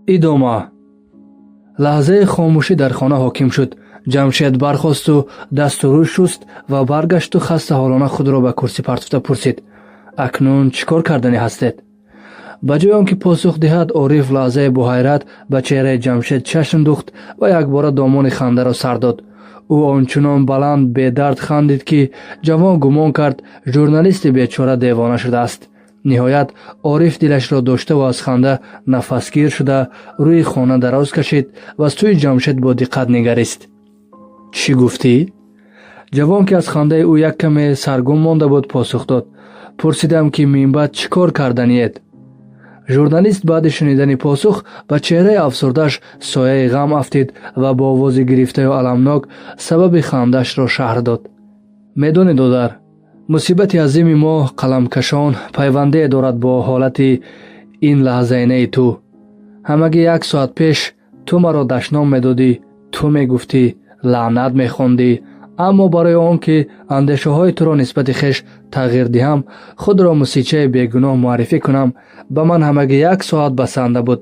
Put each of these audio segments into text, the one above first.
Идома. Лаҳзаи хомӯшӣ дар хона ҳоким шуд. Ҷамшед бархосту дасту рӯй шуст ва баргашту хастаҳолона худро ба курсӣ партофта пурсид: «Акнун чӣ кор карданӣ ҳастед?» Ба ҷои он ки посух диҳад, Ориф лаҳзае бо ҳайрат ба чеҳраи Ҷамшед чашм духт ва якбора домони хандаро сар дод. Ӯ ончунон баланд, бедард хандид, ки ҷавон гумон кард, журналисти бечора девона шудааст. Ниҳоят Ориф дилашро доштаву аз ханда нафасгир шуда, рӯи хона дароз кашид ва сӯи Ҷамшед бо диққат нигарист. «Чӣ гуфтӣ?» Ҷавон, ки аз хандаи ӯ як каме саргум монда буд, посух дод: «Пурсидам, ки минбаъд чӣ кор карданиед?» Журналист баъди шунидани посух ба чеҳраи афсурдааш сояи ғам афтид ва бо овози гирифтаю аламнок сабаби хандаашро шарҳ дод: «Медонӣ, додар, мусибати азими мо, қаламкашон, пайвандае дорад бо ҳолати ин лаҳзаинаи ту. Ҳамагӣ як соат пеш ту маро дашном медодӣ, ту мегуфтӣ, лаънат мехондӣ, аммо барои он ки андешаҳои туро нисбати хеш тағйир диҳам, худро мусичаи бегуноҳ муаррифӣ кунам, ба ман ҳамагӣ як соат басанда буд.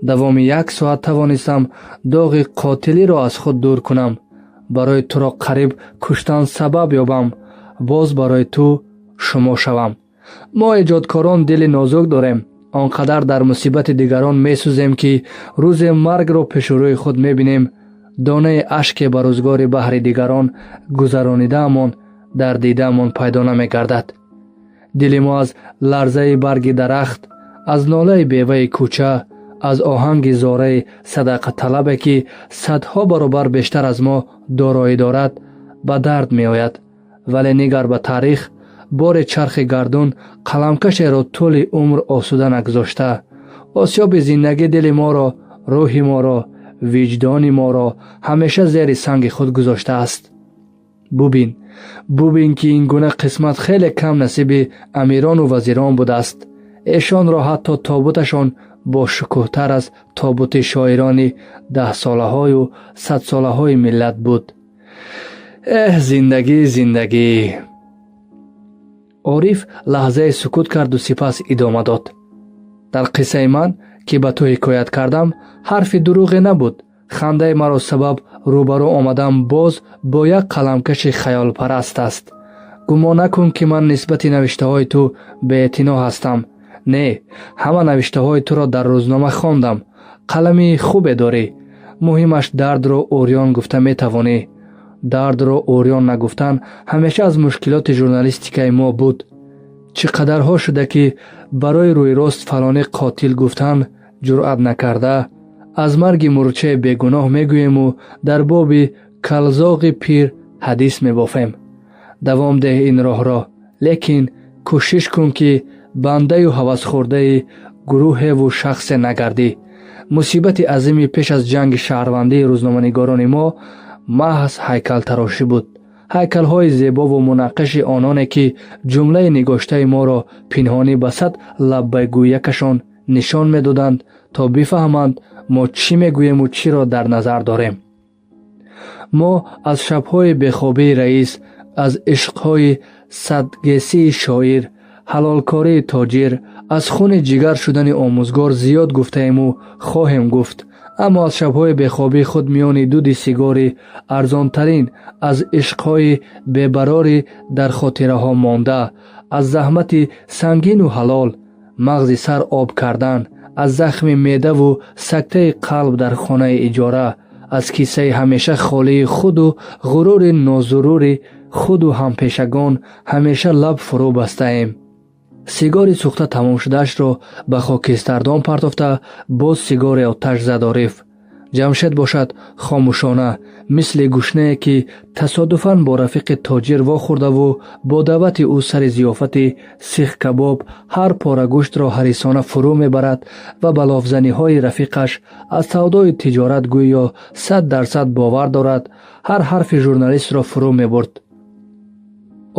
Давоми як соат тавонистам доғи қотилиро аз худ дур кунам, барои туро қариб куштан сабаб ёбам, боз барои ту шумо шавам. Мо, эҷодкорон, дили нозук дорем. Он қадар дар мусибати дигарон месӯзем, ки рӯзе маргро пеши рӯи худ мебинем, донаи ашке ба рӯзгори баҳри дигарон гузаронидаамон дар дидаамон пайдо намегардад. Дили мо аз ларзаи барги дарахт, аз нолаи беваи кӯча, аз оҳанги зораи садақаталабе, ки садҳо баробар бештар аз мо дороӣ дорад, ба дард меояд. Вале нигар ба таърих: боре чархи гардун қаламкашеро тӯли умр осуда нагузошта. Осиёби зиндагӣ дили моро, рӯҳи моро, виҷдони моро ҳамеша зери санги худ гузоштааст. Бубин, бубин, ки ин гуна қисмат хеле кам насиби амирону вазирон будааст. Эшонро ҳатто тобуташон бошукӯҳтар аз тобути шоирони даҳсолаҳою садсолаҳои миллат буд. Эҳ, зиндагӣ, зиндагӣ!» Ориф лаҳзае сукут карду сипас идома дод: «Дар қиссаи ман, ки ба ту ҳикоят кардам, ҳарфи дурӯғе набуд. Хандаи маро сабаб рӯбарӯ омадам боз бо як қаламкаши хаёлпараст аст. Гумон накун, ки ман нисбати навиштаҳои ту беэътино ҳастам. Не, ҳама навиштаҳои туро дар рӯзнома хондам. Қалами хубе дорӣ. Муҳимаш, дардро урён гуфта метавонӣ. Дардро урён нагуфтан ҳамеша аз мушкилоти журналистикаи мо буд. Чӣ қадарҳо шуда, ки барои рӯйрост фалонӣ қотил гуфтан ҷуръат накарда, аз марги мурчаи бегуноҳ мегӯему дар боби калзоғи пир ҳадис мебофем. Давом деҳ ин роҳро, лекин кӯшиш кун, ки бандаю ҳавасхӯрдаи гурӯҳеву шахсе нагардӣ. Мусибати азими пеш аз ҷанги шаҳрвандии рӯзноманигорони мо маҳз ҳайкалтарошӣ буд, ҳайкалҳои зебову мунаққиши ононе, ки ҷумлаи нигоштаи моро пинҳонӣ ба сад лаббайгӯякашон нишон медоданд, то бифаҳманд, мо чӣ мегӯему чиро дар назар дорем. Мо аз шабҳои бехобии раис, аз ишқҳои садгесии шоир, ҳалолкории тоҷир, аз хуни ҷигар шудани омӯзгор зиёд гуфтаему хоҳем гуфт, аммо аз шабҳои бехобии худ миёни дуди сигори арзонтарин, аз ишқҳои бебарори дар хотираҳо монда, аз заҳмати сангину ҳалол, мағзи сар об кардан, аз захми меъдаву сактаи қалб дар хонаи иҷора, аз киссаи ҳамеша холии худу ғурури нозурури худу ҳампешагон ҳамеша лаб фурӯ бастаем.» Сигори сӯхта тамом шудаашро ба хокистардон партофта, боз сигоре оташ зад Ориф. Ҷамшед бошад, хомӯшона, мисли гушнае, ки тасодуфан бо рафиқи тоҷир вохӯрдаву бо даъвати ӯ сари зиёфати сихкабоб ҳар пора гӯштро ҳарисона фурӯ мебарад ва ба лофзаниҳои рафиқаш аз савдои тиҷорат гӯё 100% бовар дорад, ҳар ҳарфи журналистро фурӯ мебурд.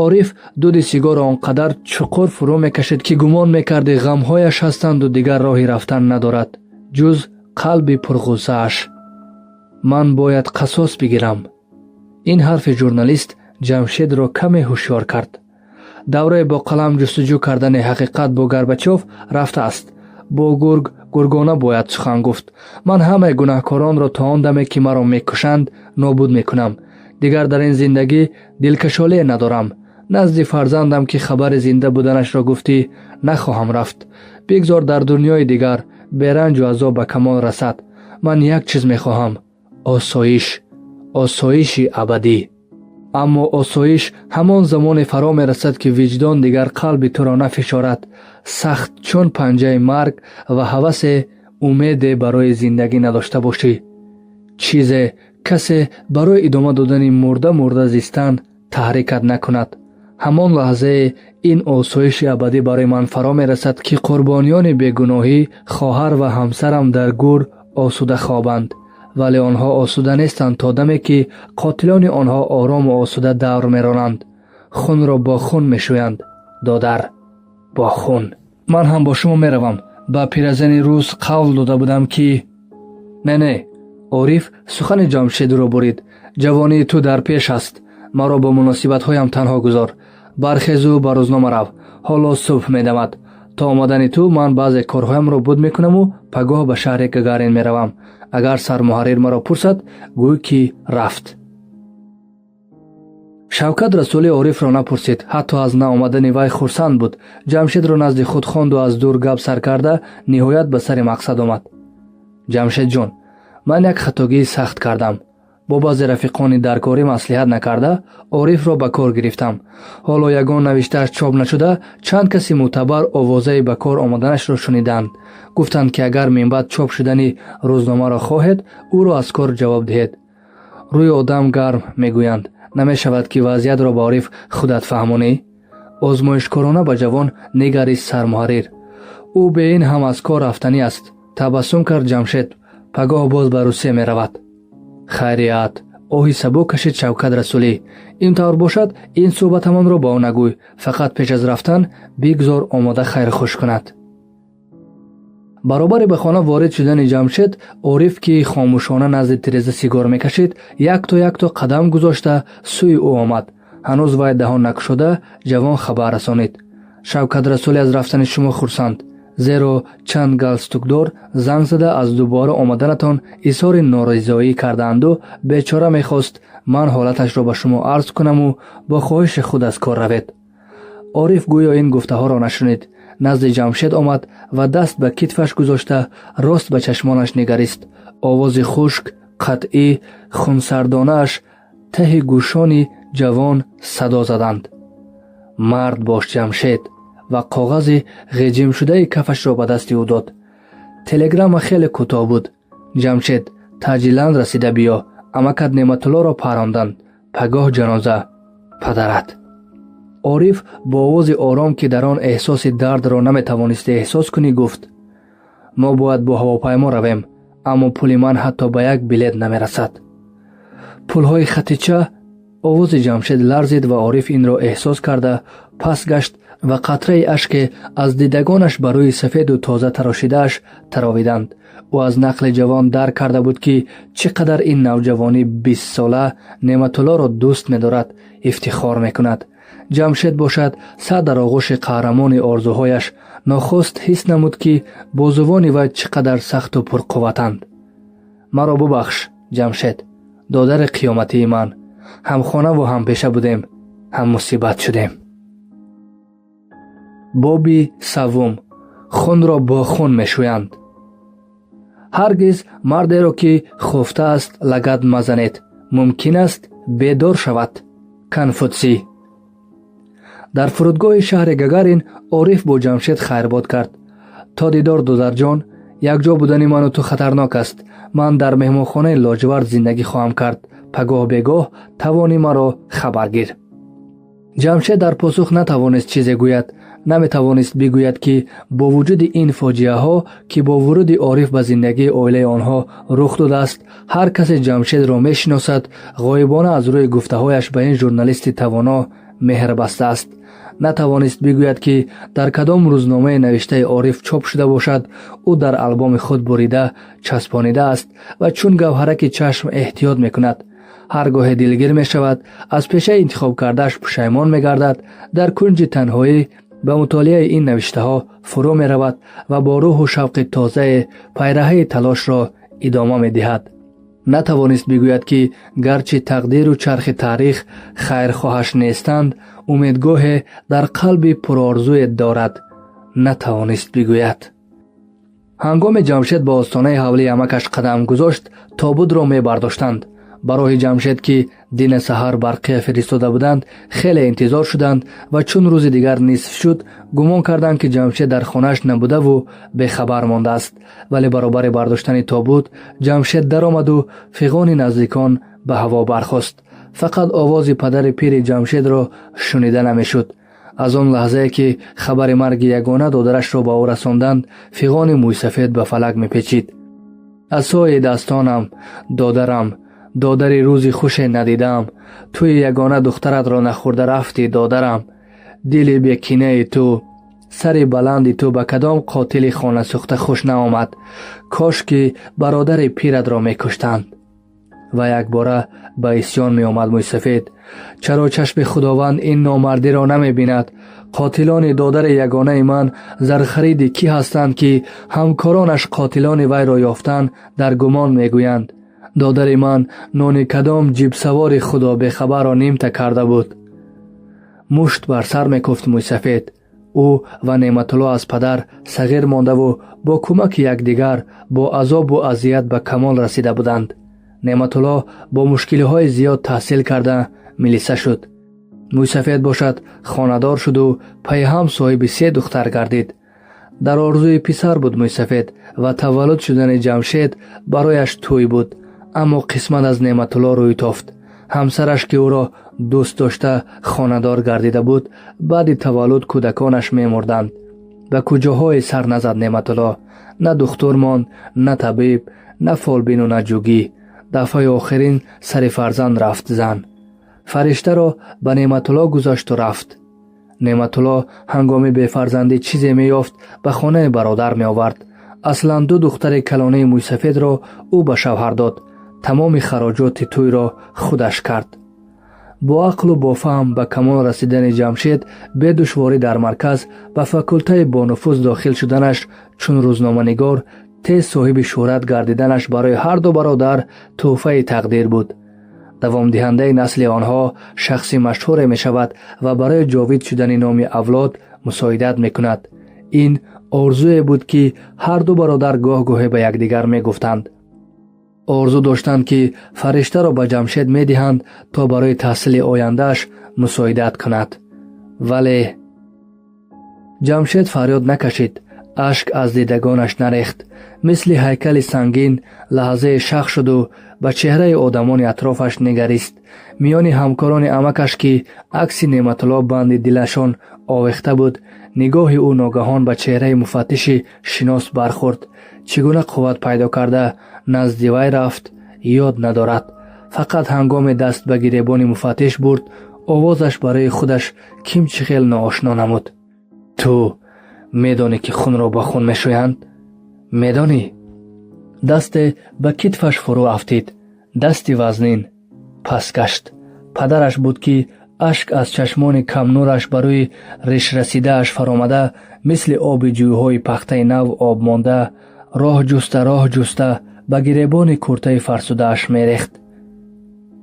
Ориф дуди сигорро он қадар чуқур фурӯ мекашид, ки гумон мекарди, ғамҳояш ҳастанду дигар роҳи рафтан надорад, ҷуз қалби пурғуссааш. «Ман бояд қасос бигирам». Ин ҳарфи журналист Ҷамшедро каме ҳушёр кард. Давраи бо қалам ҷустуҷӯ кардани ҳақиқат бо Горбачёв рафтааст, бо гург Гургона бояд сухан гуфт. Ман ҳамаи гунаҳкоронро то он даме, ки маро мекушанд, нобуд мекунам. Дигар дар ин зиндагӣ дилкашолие надорам. Назди фарзандам, ки хабари зинда буданашро гуфтӣ, нахоҳам рафт. Бигзор дар дунёи дигар беранҷу азоб ба камол расад. Ман як чиз мехоҳам: осоиш, осоиши абадӣ. Аммо осоиш ҳамон замоне фаро мерасад, ки виҷдон дигар қалби туро нафишорад сахт, чун панҷаи марг, ва ҳавасе, умеде барои зиндагӣ надошта бошӣ. Чизе, касе барои идома додани мурда мурда зистан таҳрикат накунад. Ҳамон лаҳзае ин осоиши абадӣ барои ман фаро мерасад, ки қурбониёни бегуноҳӣ, хоҳар ва ҳамсарам, дар гӯр осуда хобанд. Вале онҳо осуда нестанд то даме, ки қотилони онҳо орому осуда давр меронанд. Хунро бо хун мешӯянд, додар, бо хун. Ман ҳам бо шумо меравам. Ба пиразани рус қавл дода будам, ки не, не. Ориф сухани Ҷамшедро бурид. Ҷавонии ту дар пеш аст. Маро бо муносибатҳоям танҳо гузор. Бархезу ба рӯзнома рав. Ҳоло субҳ медамад. То омадани ту ман баъзе корҳоямро буд мекунаму пагоҳ ба шаҳри Гагарин меравам. Агар сармуҳаррир маро пурсад, гӯй, ки рафт. Шавкат Расулӣ Орифро напурсид. Ҳатто аз наомадани вай хурсанд буд. Ҷамшедро назди худ хонду аз дур гап сар карда, ниҳоят ба сари мақсад омад. Ҷамшедҷон, ман як хатогии сахт кардам. Бо баъзе рафиқони даркорӣ маслиҳат накарда, Орифро ба кор гирифтам. Ҳоло ягон навиштааш чоп нашуда, чанд каси мӯътабар овозаи ба кор омаданашро шуниданд. Гуфтанд, ки агар минбаъд чоп шудани рӯзномаро хоҳед, ӯро аз кор ҷавоб диҳед. Рӯи одам гарм, мегӯянд. Намешавад, ки вазъиятро ба Ориф худат фаҳмонӣ? Озмоишкорона ба ҷавон нигарист сармуҳаррир. Ӯ бе ин ҳам аз кор рафтанӣ аст, табассум кард Ҷамшед. Пагоҳ боз ба Русия меравад. Хайрият, оҳи сабук кашид Шавкат Расулӣ. Ин тавр бошад, ин суҳбатамонро ба ӯ нагӯй. Фақат пеш аз рафтан бигзор омода хайрхуш кунад. Баробари ба хона ворид шудани Ҷамшед, Ориф, ки хомӯшона назди тиреза сигор мекашид, якто якто қадам гузошта сӯи ӯ омад. Ҳанӯз вай даҳон накушода, ҷавон хабар расонид: Шавкат Расулӣ аз рафтани шумо хурсанд, зеро чанд галстукдор занг зада, аз дубора омаданатон изҳори норизоӣ кардаанду бечора мехост ман ҳолаташро ба шумо арз кунаму бо хоҳиши худ аз кор равед. Ориф гӯё ин гуфтаҳоро нашунид. Назди Ҷамшед омад ва даст ба китфаш гузошта, рост ба чашмонаш нигарист. Овози хушк, қатъӣ, хунсардонааш таҳи гӯшони ҷавон садо заданд: «Мард бош, Ҷамшед!» Ва коғази ғиҷимшудаи кафашро ба дасти ӯ дод. Телеграмма хеле кӯтоҳ буд: «Ҷамшед, таъҷилан расида биё. Амакат Неъматуллоро паронданд. Пагоҳ ҷаноза. Падарат». Ориф бо овози ором, ки дар он эҳсоси дардро наметавонисти эҳсос кунӣ, гуфт: «Мо бояд бо ҳавопаймо равем, аммо пули ман ҳатто ба як билет намерасад». «Пулҳои Хатича?» Овози Ҷамшед ларзид ва Ориф инро эҳсос карда пас гашт ва қатраи ашке аз дидагонаш ба рӯи сафеду тоза тарошидааш таровиданд. Ӯ аз нақли ҷавон дарк карда буд, ки чӣ қадар ин навҷавони 20-сола Неъматуллоро дӯст медорад, ифтихор мекунад. Ҷамшед бошад, сар дар оғӯши қаҳрамони орзуҳояш, нохост ҳис намуд, ки бозувони вай чӣ қадар сахту пурқувватанд. «Маро бубахш, Ҷамшед, додари қиёматии ман. Ҳамхонаву ҳампеша будем, ҳаммусибат шудем». Боби саввум. Хунро бо хун мешӯянд. Ҳаргиз мардеро, ки хуфтааст, лагад мазанед, мумкин аст бедор шавад. Конфутсий. Дар фурудгоҳи шаҳри Гагарин Ориф бо Ҷамшед хайрбод кард. «То дидор, додарҷон. Якҷо будани ману ту хатарнок аст. Ман дар меҳмонхонаи Лоҷвард зиндагӣ хоҳам кард. Пагоҳ бегоҳ тавонӣ, маро хабаргир». Ҷамшед дар посух натавонист чизе гӯяд. Наметавонист бигӯяд, ки бо вуҷуди ин фоҷиаҳо, ки бо вуруди Ориф ба зиндагии оилаи онҳо рух додааст, ҳар касе Ҷамшедро мешиносад, ғоибона аз рӯи гуфтаҳояш ба ин журналисти тавоно меҳр бастааст. Натавонист бигӯяд, ки дар кадом рӯзномаи навиштаи Ориф чоп шуда бошад, ӯ дар албоми худ бурида часпонидааст ва чун гавҳараки чашм эҳтиёт мекунад. Ҳар гоҳе дилгир мешавад, аз пешаи интихобкардааш пушаймон мегардад, дар кунҷи танҳоӣ Ба мутолиаи ин навиштаҳо фурӯ меравад ва бо рӯҳу шавқи тозае пайраҳаи талошро идома медиҳад. Натавонист бигӯяд, ки гарчи тақдиру чархи таърих хайрхоҳаш нестанд, умедгоҳе дар қалби пурорзуе дорад. Натавонист бигӯяд. Ҳангоме Ҷамшед ба остонаи ҳавлии амакаш қадам гузошт, тобутро мебардоштанд. Ба роҳи Ҷамшед, ки дина саҳар Барқия фиристода буданд, хеле интизор шуданд ва чун рӯзи дигар нисф шуд, гумон карданд, ки Ҷамшед дар хонааш набудаву бехабар мондааст. Вале баробари бардоштани тобут Ҷамшед даромаду фиғони наздикон ба ҳаво бархост. Фақат овози падари пири Ҷамшедро шунида намешуд. Аз он лаҳзае, ки хабари марги ягона додарашро ба ӯ расонданд, фиғони мӯйсафед ба фалак мепечид. Асои дастонам, додарам, додари, рӯзи хуше надидам. Туи ягона духтаратро нахӯрда рафтӣ, додарам. Дили бекинаи ту, сари баланди ту ба кадом қотили хонасӯхта хуш наомад. Кош ки бародари пиратро мекуштанд. Ва якбора ба исьён меомад мӯйсафед. Чаро чашми Худованд ин номардиро намебинад? Қотилони додари ягонаи ман зархариди кӣ ҳастанд, ки ҳамкоронаш қотилони вайро ёфтан дар гумон мегӯянд? Додари ман нони кадом ҷибсавори худобехабарро нимта карда буд? Мушт бар сар мекуфт мӯйсафед. Ӯ ва Неъматулло аз падар сағир мондаву бо кӯмаки якдигар бо азобу азият ба камол расида буданд. Неъматулло бо мушкилиҳои зиёд таҳсил карда милиса шуд. Мӯйсафед бошад, хонадор шуду пайҳам соҳиби се духтар гардид. Дар орзуи писар буд мӯйсафед ва таваллуд шудани Ҷамшед барояш тӯй буд. Аммо қисмат аз Неъматулло рӯй тофт. Ҳамсараш, ки ӯро дӯст дошта хонадор гардида буд, баъди таваллуд кӯдаконаш мемурданд. Ба куҷоҳое сар назад Неъматулло. На духтур монд, на табиб, на фолбину на ҷугӣ. Дафъаи охирин сари фарзанд рафт зан. Фариштаро ба Неъматулло гузошту рафт. Неъматулло ҳангоми бефарзандӣ чизе меёфт, ба хонаи бародар меовард. Аслан ду духтари калонаи мӯйсафедро ӯ ба шавҳар дод. Тамоми хароҷоти тӯйро худаш кард. Бо ақлу бофаҳм ба камол расидани Ҷамшед, бедушворӣ дар марказ ба факултаи бонуфуз дохил шуданаш, чун рӯзноманигор тез соҳиби шӯҳрат гардиданаш барои ҳарду бародар тӯҳфаи тақдир буд. Давомдиҳандаи насли онҳо шахси машҳуре мешавад ва барои ҷовид шудани номи авлод мусоидат мекунад. Ин орзуе буд, ки ҳарду бародар гоҳ-гоҳе ба якдигар мегуфтанд. Орзу доштанд, ки фариштаро ба Ҷамшед медиҳанд, то барои таҳсили ояндааш мусоидат кунад. Вале Ҷамшед фарёд накашид, ашк аз дидагонаш нарехт. Мисли ҳайкали сангин лаҳзае шах шуду ба чеҳраи одамони атрофаш нигарист. Миёни ҳамкорони амакаш, ки акси Неъматулло банди дилашон овехта буд, нигоҳи ӯ ногаҳон ба чеҳраи муфаттиши шинос бархӯрд. Чӣ гуна қувват пайдо карда назди вай рафт, ёд надорад. Фақат ҳангоме даст ба гиребони муфаттиш бурд, овозаш барои худаш ким чӣ хел ноошно намуд. Ту медонӣ, ки хунро ба хун мешӯянд, медонӣ? Дасте ба китфаш фурӯ афтид, дасти вазнин. Пас гашт. Падараш буд, ки ашк аз чашмони камнураш ба рӯи ришрасидааш фаромада, мисли оби ҷӯйҳои пахтаи нав об монда, роҳ ҷуста, роҳ ҷуста ба гиребони куртаи фарсудааш мерехт.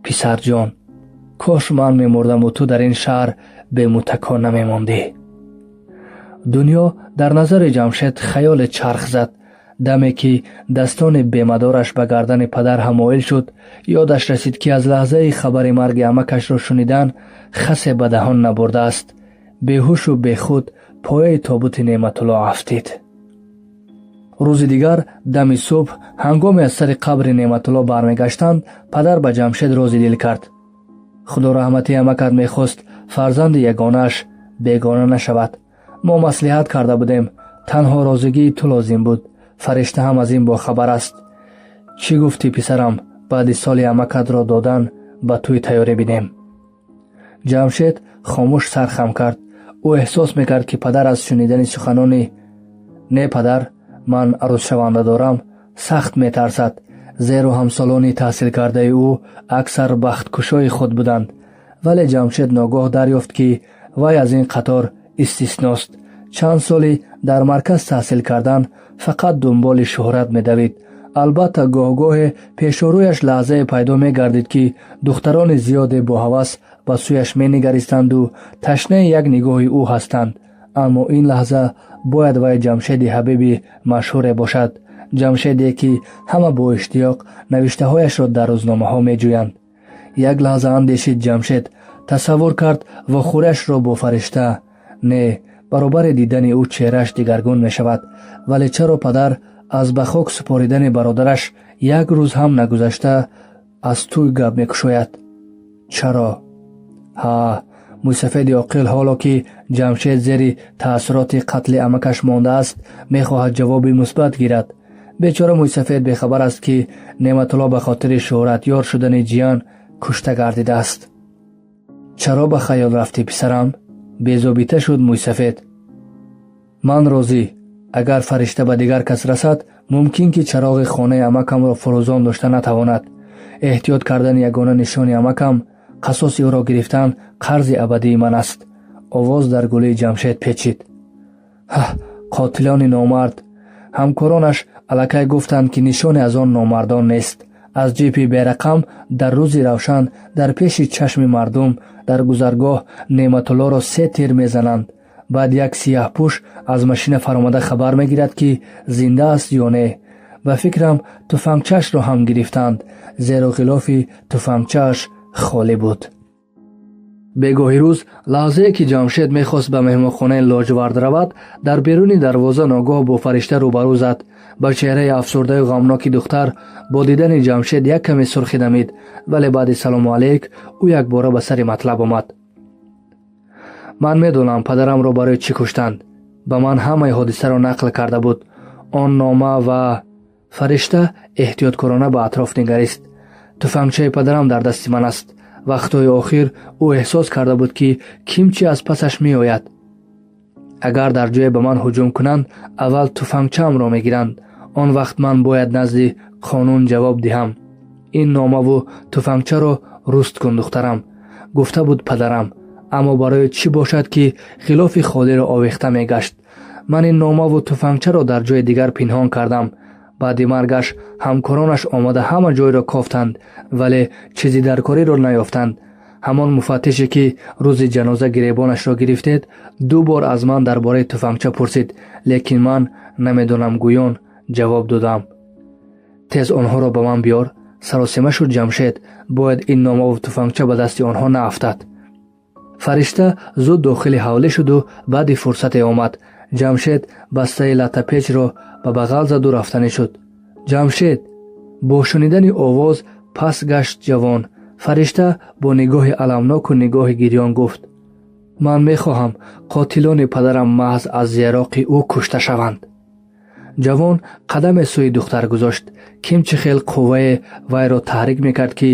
Писарҷон, кош ман мемурдаму ту дар ин шаҳр бемуттако намемондӣ. Дунё дар назари Ҷамшед хаёле чарх зад. Даме ки дастони бемадораш ба гардани падар ҳамоил шуд, ёдаш расид, ки аз лаҳзаи хабари марги амакашро шунидан хасе ба даҳон набурдааст. Беҳушу бехуд пояи тобути Неъматулло афтид. Рӯзи дигар дами субҳ, ҳангоме аз сари қабри Неъматулло бармегаштанд, падар ба Ҷамшед рози дил кард. Худо раҳмати амакат мехост, фарзанди ягонааш бегона нашавад. Мо маслиҳат карда будем, танҳо розигии ту лозим буд. Фаришта ҳам аз ин бохабар аст. Чӣ гуфтӣ, писарам, баъди соли амакатро додан ба тӯй тайёрӣ бинем? Ҷамшед хомӯш сар хам кард. Ӯ эҳсос мекард, ки падар аз шунидани суханони «Не, падар, ман арӯсшаванда дорам» сахт метарсад, зеро ҳамсолони таҳсилкардаи ӯ аксар бахткушои худ буданд. Вале Ҷамшед ногоҳ дарёфт, ки вай аз ин қатор Истисност. Чанд соли дар марказ таҳсил кардан фақат дунболи шӯҳрат медавид. Албатта, гоҳ-гоҳе пешорӯяш лаҳзае пайдо мегардид, ки духтарони зиёде бо ҳавас ба сӯяш менигаристанду ташнаи як нигоҳи ӯ ҳастанд. Аммо ин лаҳза бояд вай Ҷамшеди ҳабиби машҳуре бошад, Ҷамшеде, ки ҳама бо иштиёқ навиштаҳояшро дар рӯзномаҳо меҷӯянд. Як лаҳза андешид Ҷамшед, тасаввур кард вохӯрияшро бо Фаришта. Не, баробари дидани ӯ чеҳрааш дигаргун мешавад. Вале чаро падар аз ба хок супоридани бародараш як рӯз ҳам нагузашта аз тӯй гап мекушояд? Чаро? Ҳа, мӯйсафеди оқил, ҳоло ки Ҷамшед зери таассуроти қатли амакаш мондааст, мехоҳад ҷавоби мусбат гирад. Бечора мӯйсафед бехабар аст, ки Неъматулло ба хотири шӯҳратёр шудани ҷиян кушта гардидааст. «Чаро ба хаёл рафтӣ, писарам?» — безобита шуд мӯйсафед. «Ман розӣ. Агар Фаришта ба дигар кас расад, мумкин ки чароғи хонаи амакамро фурӯзон дошта натавонад. Эҳтиёт кардани ягона нишони амакам, қасоси ӯро гирифтан қарзи абадии ман аст», — овоз дар гулӯи Ҷамшед печид. «Ҳаҳ, қотилони номард! Ҳамкоронаш аллакай гуфтанд, ки нишоне аз он номардон нест. Аз ҷипи берақам дар рӯзи равшан, дар пеши чашми мардум, дар гузаргоҳ Неъматуллоро се тир мезананд. Баъд як сияҳпӯш аз машина фаромада хабар мегирад, ки зинда аст ё не. Ба фикрам, туфангчаашро ҳам гирифтанд, зеро ғилофи туфангчааш холӣ буд». Бегоҳи рӯз, лаҳзае ки Ҷамшед мехост ба меҳмонхонаи Лоҷвард равад, дар беруни дарвоза ногоҳ бо Фаришта рӯбарӯ зад. Ба чеҳраи афсурдаю ғамноки духтар бо дидани Ҷамшед як каме сурхӣ дамид, вале баъди салому алейк ӯ якбора ба сари матлаб омад. «Ман медонам, падарамро барои чӣ куштанд. Ба ман ҳамаи ҳодисаро нақл карда буд. Он нома ва...» Фаришта эҳтиёткорона ба атроф нигарист. «Туфангчаи падарам дар дасти ман аст. Вақтҳои охир ӯ эҳсос карда буд, ки ким чи аз пасаш меояд. Агар дар ҷое ба ман ҳуҷум кунанд, аввал туфангчаамро мегиранд. Он вақт ман бояд назди қонун ҷавоб диҳам. Ин номаву туфангчаро руст кун, духтарам, гуфта буд падарам. Аммо барои чӣ бошад, ки ғилофи холиро овехта мегашт? Ман ин номаву туфангчаро дар ҷои дигар пинҳон кардам. Баъди маргаш ҳамкоронаш омада ҳама ҷойро кофтанд, вале чизи даркориро наёфтанд. Ҳамон муфаттише, ки рӯзи ҷаноза гиребонашро гирифтед, ду бор аз ман дар бораи туфангча пурсид, лекин ман намедонам гӯён ҷавоб додам». «Тез онҳоро ба ман биёр», — саросема шуд Ҷамшед. «Бояд ин номаву туфангча ба дасти онҳо наафтад». Фаришта зуд дохили ҳавлӣ шуду баъди фурсате омад. Ҷамшед бастаи латтапечро ба бағал заду рафтанӣ шуд. «Ҷамшед!» — бо шунидани овоз пас гашт ҷавон. Фаришта бо нигоҳи аламноку нигоҳи гирён гуфт: «Ман мехоҳам, қотилони падарам маҳз аз зероқи ӯ кушта шаванд». Ҷавон қадаме сӯи духтар гузошт. Ким чӣ хел қуввае вайро таҳрик мекард, ки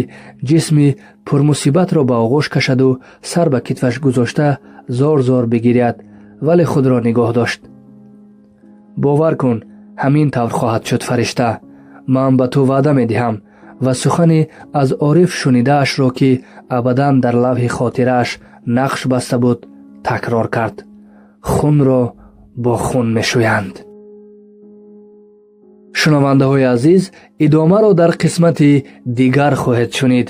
ҷисми пурмусибатро ба оғӯш кашаду сар ба китфаш гузошта зор зор бигиряд, вале худро нигоҳ дошт. «Бовар кун, ҳамин тавр хоҳад шуд, Фаришта. Ман ба ту ваъда медиҳам», — ва сухани аз Ориф шунидаашро, ки абадан дар лавҳи хотирааш нақш баста буд, такрор кард: «Хунро бо хун мешӯянд». Шунавандаҳои азиз, идомаро дар қисмати дигар хоҳед шунид.